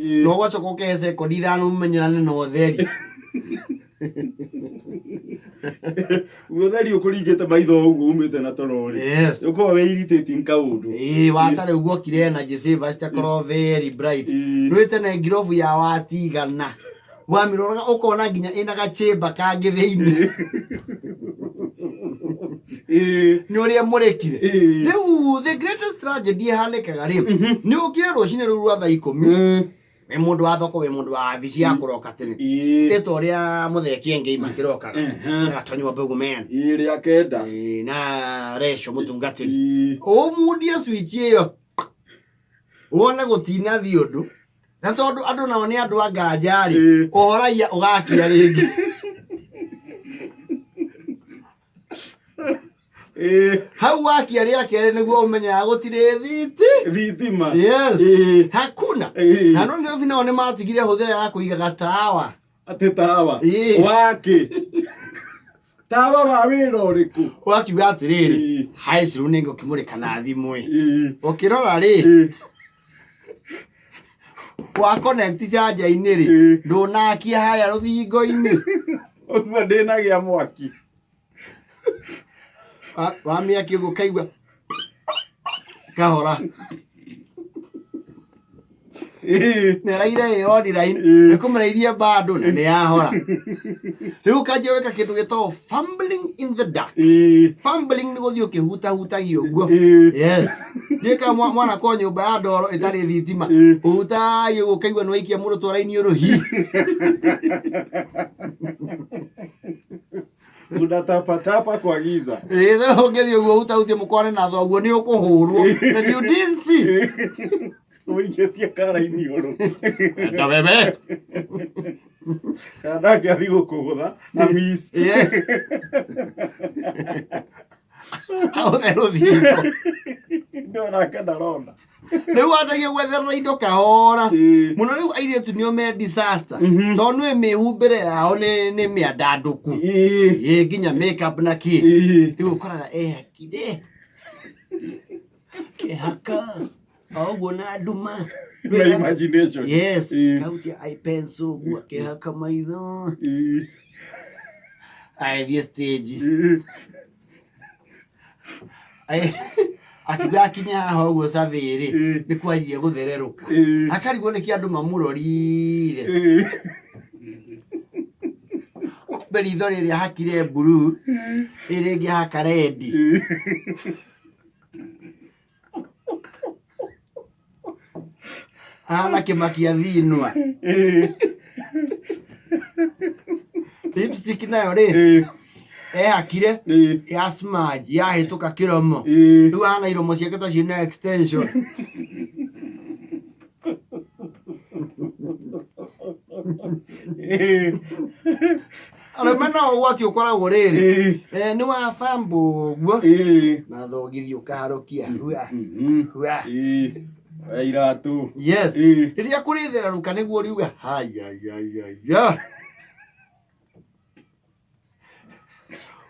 Na ũgacoka ũkehe sekondi 5 mũmenyerane na ũtheri. Ũtheri ũkũringĩte maitho ũguo umĩte na toro rĩ. Ũkorwo wĩ irritating kaũndũ. Ĩĩ, wata rĩu guokire energy saver citakorwo very bright. Nĩũĩ tene ngirobu ya wati 100 wamĩroraga ũkona nginya ĩna gachimba kangĩ thĩinĩ. Nĩ ũrĩa mũrĩkire. Rĩu the greatest tragedy ĩhanĩkaga rĩ, nĩ ũkĩre rũcinĩ rũu rwa thaa 10, wĩ mũndũ wa thoko, wĩ mũndũ wa wabici ya kũroka tene, ĩta ũrĩa mũthee Kĩengei makĩrokaga, agatonywo mbegu men. Ĩĩ, rĩa 9. Ĩĩ, na Reco mũtungatĩri, ũmundie switch ĩyo wone gũtinathiĩ ũndũ, na tondũ andũ nao nĩ andũ a nganja rĩ, ũhoragia ũgakia rĩngĩ. Hau wakia rĩa kerĩ nĩguo ũmenyaga gũtirĩ thiti. Thitima. Yes. Hakuna. Na no nĩ nao nĩ matigire hũthĩra ya kũiga gatawa. Atĩ tawa? Wakĩ tawa wa wĩra ũrĩkũ? Wakiuga atĩrĩrĩ, high school nĩ ngũkĩmũrĩka na thimũ ĩ. Ũkĩrora rĩ, wa connect charger-inĩ rĩ, ndũnakia harĩa rũthingo-inĩ. Ũguo ndĩnagĩa mwaki. Wamĩakia ũguo ũkaigua kahora. Nĩraire ĩ online, ĩkũmĩrĩirie bado na nĩ yahora. Rĩu ũkanjia gwĩka kĩndũ gĩtagwo fumbling in the dark. Fumbling nĩ gũthiĩ ũkĩhutahutagia ũguo. Yes. Gĩka mwana kwa nyũmba ya ndoro ĩtarĩ thitima. Ũhutagia ũguo ũkaigua nĩ waikia mũndũ twara-inĩ ũrũhi. Unatapatapa kwa giza. Ĩĩ, rĩu ũngĩthiĩ ũguo ũhutahutie mũkwane na thoguo nĩ ũkũhũrwo. Na you didn't see. Ũikĩtie karaini ũrũ. Enda wewe. Kana angĩathiĩ gũkũgũtha amis. Yes. Agũthe rũthingo. Ndonake ndarona. Rĩu wanjagia gwetherera indo kahora. Mũno rĩu airĩtu nĩo me disaster. Tondũ nĩ mĩhumbĩre yao nĩ mĩandandũku. Ĩĩ, nginya makeup na kĩ. Rĩu ũkoraga ehakire. Kehaka. O ũguo na nduma. Na imagination. Yes. Kautia eye pencil ũguo akĩhaka maitho. Agĩthiĩ stage. Akiuga akinya haha ũguo survey rĩ, nĩ kwanjia gũthererũka. Akarigwo nĩkĩ andũ mamũrorire. Kumbe ritho rĩrĩa hakire blue, rĩrĩ rĩngĩ haka red. Ahana kĩmakia thinwa. Lipstick nayo rĩ, ehakire ya smudge yahĩtũka kĩromo. Rĩu ahana iromo ciake ta ciĩna extension. Arũme no ũgwati ũkoragwo rĩrĩ, nĩ wabamba ũguo na thogithi ũkaharũkia hua hua. Oya iratũ. Yes. Rĩrĩa kũrĩthererũka nĩguo ũriuga hayayayaya,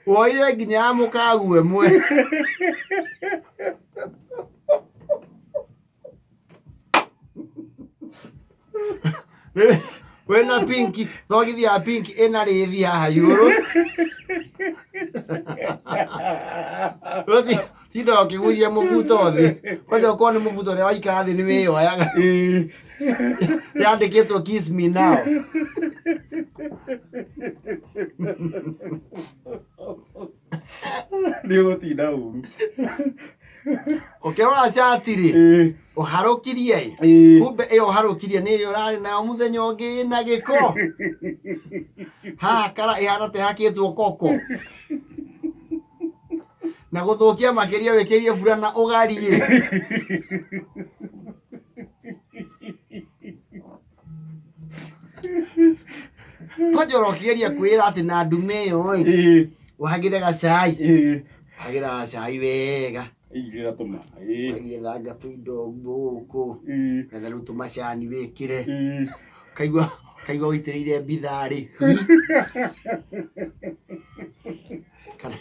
woire nginya ya mũkagu ĩmwe. Wĩna pinki, thogithi ya pinki ĩna rĩthi haha igũrũ. Tinda ũkĩgucia mũbuto thĩ, kwanja ũkorwo nĩ mũbuto ũrĩa waikara thĩ nĩ wĩyoyaga. Yandĩkĩtwo "kiss me now". Nĩ ũgũtinda ũru. Ũkĩrora cati rĩ, ũharũkirie ĩ, kumbe ĩyo ũharũkirie nĩ ĩrĩa ũrarĩ nayo mũthenya ũngĩ ĩna gĩko haha, kara ĩhana ta ĩhakĩtwo koko na gũthũkia makĩria wĩkĩrie burana ũgari ĩ. Kwanja ũrokĩgeria kwĩra atĩ na ndume ĩyo ĩ, wagĩre gacai, wagĩra gacai wega. Igĩra tũmaĩ. Ũgagĩthanga tũindo gũkũ, getha rĩu tũmacani wĩkĩre. Kaigua kaigua wĩitĩrĩire mbitharĩ kana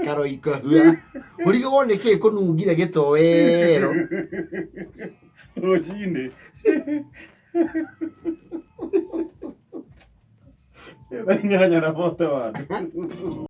karoiko hua, ũrigagwo nĩ kĩ kũnungire gĩtoero. Rũcinĩ. 8 na 41.